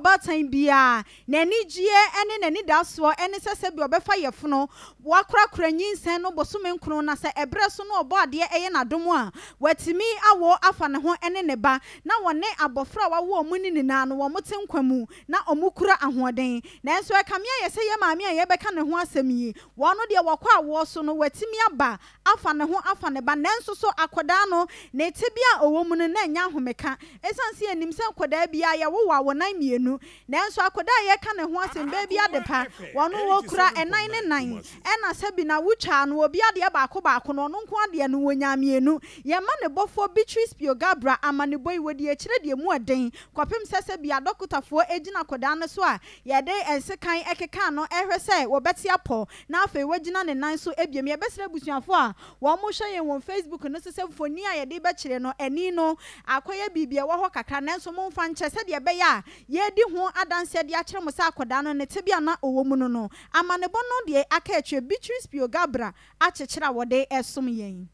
Ɔbaatan biara, n'anigyeɛ ne n'anidasoɔ ne sɛ sɛdeɛ ɔbɛfa yafunu, wakorakora nyinsɛn no bosome nkron na sɛ ɛberɛ so na Ɔbɔadeɛ yɛ n'adom a, watumi awo afa ne ho ne ne ba, na wɔne abɔfra a wawo wɔn no nyinaa no wɔte nkwa mu na wɔkura ahoɔden. Nanso ɛkame ayɛ sɛ yɛn maame a yɛrebɛka ne ho asɛm yi, wɔn deɛ wɔkɔ awoɔ so no, watumi aba afa ne ho afa ne ba, nanso so akwadaa no, ne tebea a ɔwɔ mu no, na ɛnyɛ ahomeka. Esiane sɛ yɛnim sɛ nkwadaa biara, yɛwo wɔ awonan mmienu, nanso akwadaa a yɛreka ne ho asɛm, baabi adepa, ɔno ɔkura ɛnan ne nan, ɛna sɛbi na wotwaa no obi adeɛ baako baako no, ɔno nko ara deɛ no, ɔnyaa mmienu. Yɛma ne bɔfoɔ Beatrice Pio-Gabra amanebɔ yi, wɔdi akyire deɛ mu ɔden, kɔpem sɛ sɛbi adɔkotafoɔ gyina akwadaa no so a yɛde nsekan keka ano rehwɛ sɛ wɔbɛte apɔ na afei wagyina ne nan so biom. Yɛbɛsrɛ abusuafoɔ a wɔhwɛ yɛn wɔ Facebook no so sɛ mfoni a yɛde rebɛkyerɛ no ani no akɔyɛ biribi a ɛwɔ hɔ kakra nanso momfa nkyɛ sɛdeɛ ɛbɛyɛ a yɛredi ho adanseɛ de akyerɛ mo sɛ akwadaa no ne tebea a na ɔwɔ mu no no amanebɔ no deɛ aka akyire Beatrice Pio-Gabra akyekyere a wɔde resom yɛn.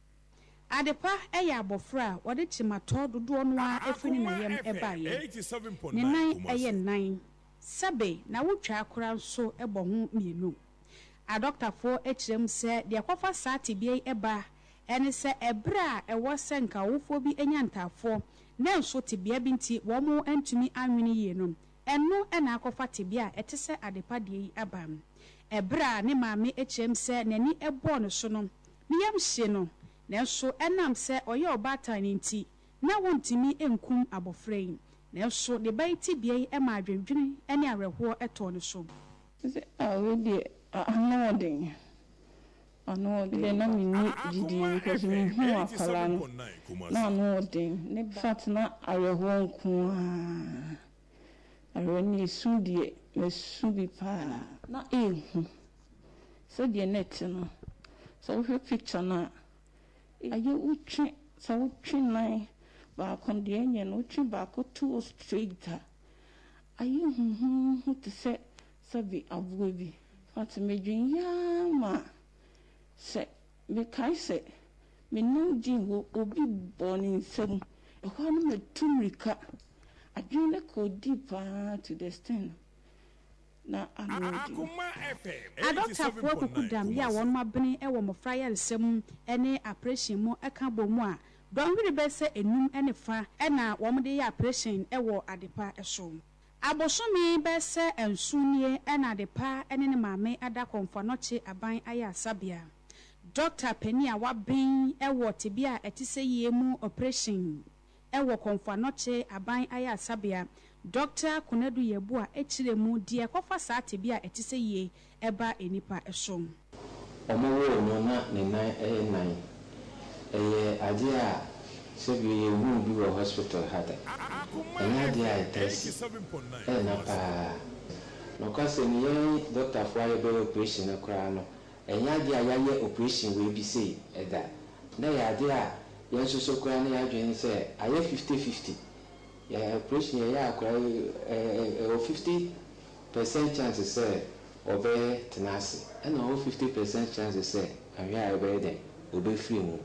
Adepa yɛ abɔfra a wɔde kyematɔ dodoɔ no ara firi ne na yam baeɛ. Ne nan yɛ nnan. Sɛbe n'awotwaa koraa nso bɔ ho mmienu. Adɔktafoɔ kyerɛ mu sɛ deɛ ɛkɔfa saa tebea yi ba ne sɛ ɛberɛ a ɛwɔ sɛ nka ɔwofoɔ bi nya ntaafoɔ nanso tebea bi nti wɔn antumi anwene yie no, ɛno na akɔfa tebea a ɛte sɛ adepa deɛ yi aba. Ɛberɛ a ne maame kyerɛ mu sɛ n'ani bɔɔ ne so no, ne yam hyee no, nanso ɛnam sɛ ɔyɛ ɔbaatan no nti, na wontumi nkum abɔfra yi. Nanso ne ba yi tebea yi maa adwendwene ne awerɛhoɔ tɔɔ ne so. Ɔse ah wei deɛ ano ɔden ano ɔden. Medeɛ na menni gyidie because mehuu akwadaa no na ano ɔden ne fact na awerɛhoɔ nkoaa awerɛhoɔ ne esu deɛ masu bi paa. Na ɛɛhu sɛdeɛ na ɛte no sɛ wohwɛ picture no a Ayɛ wotwe sɛ wotwe nan baako deɛ ɛnyɛ no wotwe baako to hɔ straight a ayɛ huhuuhu te sɛ sɛbe aboa bi. But medwen yɛ ara ma sɛ mekae sɛ menam gym hɔ obi bɔɔ ne nsam ɛhɔ ara na matu mmirika adwene no kɔɔ deep ara to the extent na ano den. Adɔktafoɔ akukudam yi a wɔnom abene wɔ mmɔfra ayaresa mu ne aprehyɛn mu ka bɔ mu a, dɔnhwere bɛyɛ sɛ nnum ne fa na wɔde yɛ aprehyɛn wɔ Adepa so. Abosome bɛyɛ sɛ nson nie na Adepa ne ne maame ada Kɔmfoanɔkye Aban Ayaresabea. Dɔkta panin a waben wɔ tebea a ɛte sɛ yie mu oprehyɛn wɔ Komfo Anokye Aban Ayaresabea, Dɔkta Konadu Yeboah kyerɛ mu deɛ ɛkɔfa saa tebea a ɛte sɛ yie ba nnipa so. Wɔwoo no na ne nan yɛ nan. Ɛyɛ adeɛ a sɛbi yɛnhuu bi wɔ hospital ha da. Ɛnyɛ adeɛ a ɛtaa si. Ɛnna paa. Nokwasɛm yɛn dɔktafoɔ a yɛbɛyɛ operation no koraa no, Ɛnyɛ adeɛ a yɛayɛ operation wei bi sei da. Na ɛyɛ adeɛ a yɛn nso so koraa na yɛn adwene ne sɛ ayɛ fifty fifty. Yɛ operation yɛyɛ a koraa ɛwɔ 50% chance sɛ ɔbɛtena ase ɛna ɔwɔ 50% chance sɛ ahwɛ a ɛbɛyɛ dɛn ɔbɛfiri mu.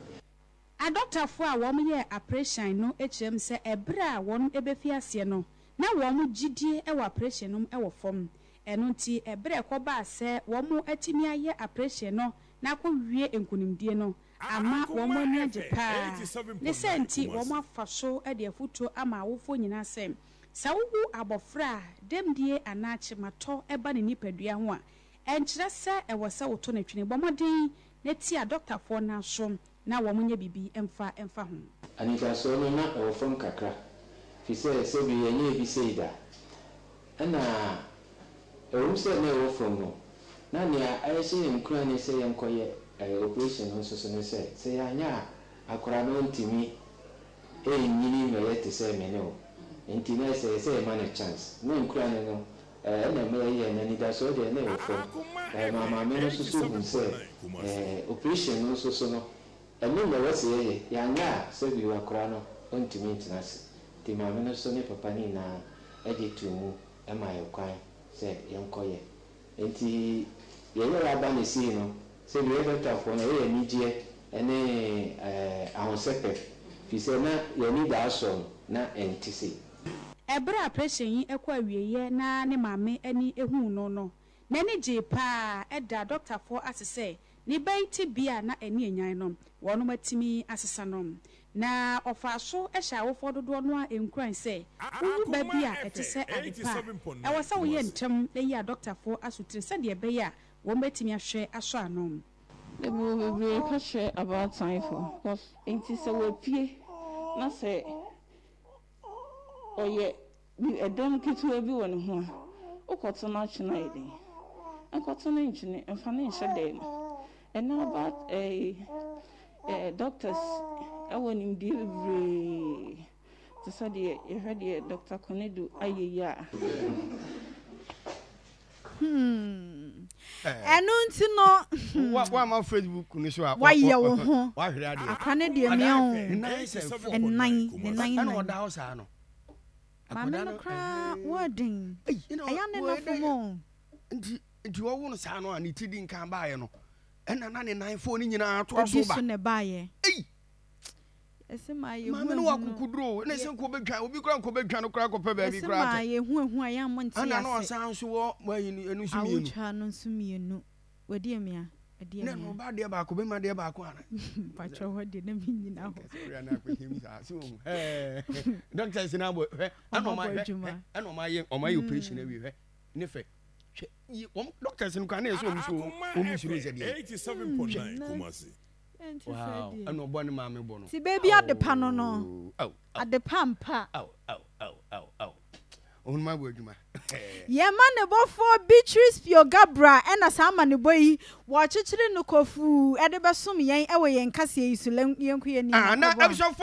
Adɔktafoɔ a wɔn yɛɛ aprehyɛn no kyerɛ mu sɛ ɛberɛ a wɔn bɛfi aseɛ no na wɔn gyidie wɔ aprehyɛn no mu wɔ fam. Ɛno nti ɛberɛ a ɛkɔbaa sɛ wɔn atumi ayɛ aprehyɛn no na akɔwie nkunimdie no ama wɔn ani agye paa. Ne saa nti wɔn afa so de afotuo ama awofoɔ nyinaa sɛ, sɛ wowo abɔfra a dɛmdie anaa kyematɔ ba ne nipadua ho a, ɛnkyerɛ sɛ ɛwɔ sɛ woto no twene. Bɔ mmɔden na tia dɔktafoɔ no aso na wɔnyɛ biribi mfa mfa ho. Anidasoɔ no, na ɛwɔ fam kakra, firi sɛ sɛbi yɛnyɛɛ bi sei da. Ɛna ɛwom sɛ na ɛwɔ fam no, na nea ɛrehyɛ yɛn nkuran ne sɛ yɛnkɔyɛ operation no nso so ne sɛ, sɛ yɛanyɛ a, akwadaa no ntumi nnyini mmɛyɛ te sɛ me ne wo. Nti na ɛsɛ sɛ yɛma no chance. Na nkuran no, ɛna ɛma yɛyɛɛ no. Anidasoɔ deɛ, na ɛwɔ fam. Ɛmaa maame no nso so huu sɛ operation no nso so no, ɛno na ɛwɔ sɛ yɛyɛ. Yɛanyɛ a, sɛbi akwadaa no ɔntumi ntena ase. Nti maame no nso ne papa no nyinaa gye too mu maa yɛn kwan sɛ yɛnkɔyɛ. Nti yɛyɛɛ aba no sei no, sɛbi yɛn dɔktafoɔ no, ɛyɛ yɛn anigyeɛ ne ahosɛpɛ, firi sɛ na yɛn anidasoɔ no, na ɛnte sei. Ɛberɛ a prɛhyɛn yi kɔ awieeɛ na ne maame ani huu no no, n'ani gyee pa ara daa dɔktafoɔ ase sɛ ne ba yi tebea a na ani nnyan no, wɔnom atumi asesa no. Na ɔfaa so hyɛɛ awofoɔ dodoɔ no ara nkuran sɛ, wowu ba bi a ɛte sɛ adepa a, ɛwɔ sɛ woyɛ ntɛm yi adɔktafoɔ asotire sɛdeɛ ɛbɛyɛ a wɔbɛtumi ahwɛ asɔ ano. Mewɔ bebree ka kyerɛ abaatan fo cos nti sɛ wapue na sɛ ɔyɛ bi ɛdɔm ketewa bi wɔ ne ho a wokɔto no akyene ayɛ den? Nkɔto no nkyene mfa no nhyɛ dan mu. Ɛnɛ abaat ɛɛ ɛɛ doctors ɛwɔ nimdeɛ bebree te sɛ deɛ yɛhwɛ deɛ Doctor Konadu ayɛ yi a. Hmm. Ɛno nti no. Hmm. Woama Facebook no so a. Wayɛ wo ho. Wahwere adeɛ. Akora ne deɛ mea o. Ne nan sɛ fo. Ɛnan ne nan nan. Ɛna ɔda hɔ saa no. Maame no koraa wɔɔden. Ɛyɛ ne nafo mu. Nti nti ɔwo no saa no a ne ti di nkan baayɛ no. Ɛna na ne nan fo ne nyinaa to aso ba. Odi so na ɛbaayɛ. Ei. Ɛsɛ maa yɛ hu Maame no wɔ akokoduro o. Ɛna ɛsɛ nko bɛdwan obi koraa nko bɛdwan no koraa kɔpɛ baabi koraa tɛ. Ɛsɛ maa yɛ hu ehu a yɛn mo nte ase. Ɛna na ɔsan nso wɔ mo ayi no ɛno nso mmienu. Awotwa no nso mmienu. Wadi amia. Adi amia. Na ɛna ɔbaa deɛ baako bɛma deɛ baako ana. Mpakyɛ hɔ deɛ na mi nyina hɔ. Kɛsɛ wura na akɔhim saa so ohun hɛɛ doctors na abɔ hwɛ ɛna ɔma hwɛ ɛna ɔma ayɛ ɔma ayɛ operation awie hwɛ ne fɛ hwɛ yi wɔn doctors no koraa na yɛ sɛ wɔn so wɔn suro sɛ deɛ. 87.9 Kumasi. Wow, ɛna ɔbɔ ne maame bɔ no. Ti baabi adepa no no. Adepa mpa. Ohun ma bɔ adwuma. Yɛn amanebɔfoɔ Beatrice Pio-Gabra na saa amanebɔ yi wɔkyekyere no kofuu de bɛsom yɛn wɔ yɛn kaseɛ yi so. Yɛnko yɛn anim. Ah, na abusuafoɔ.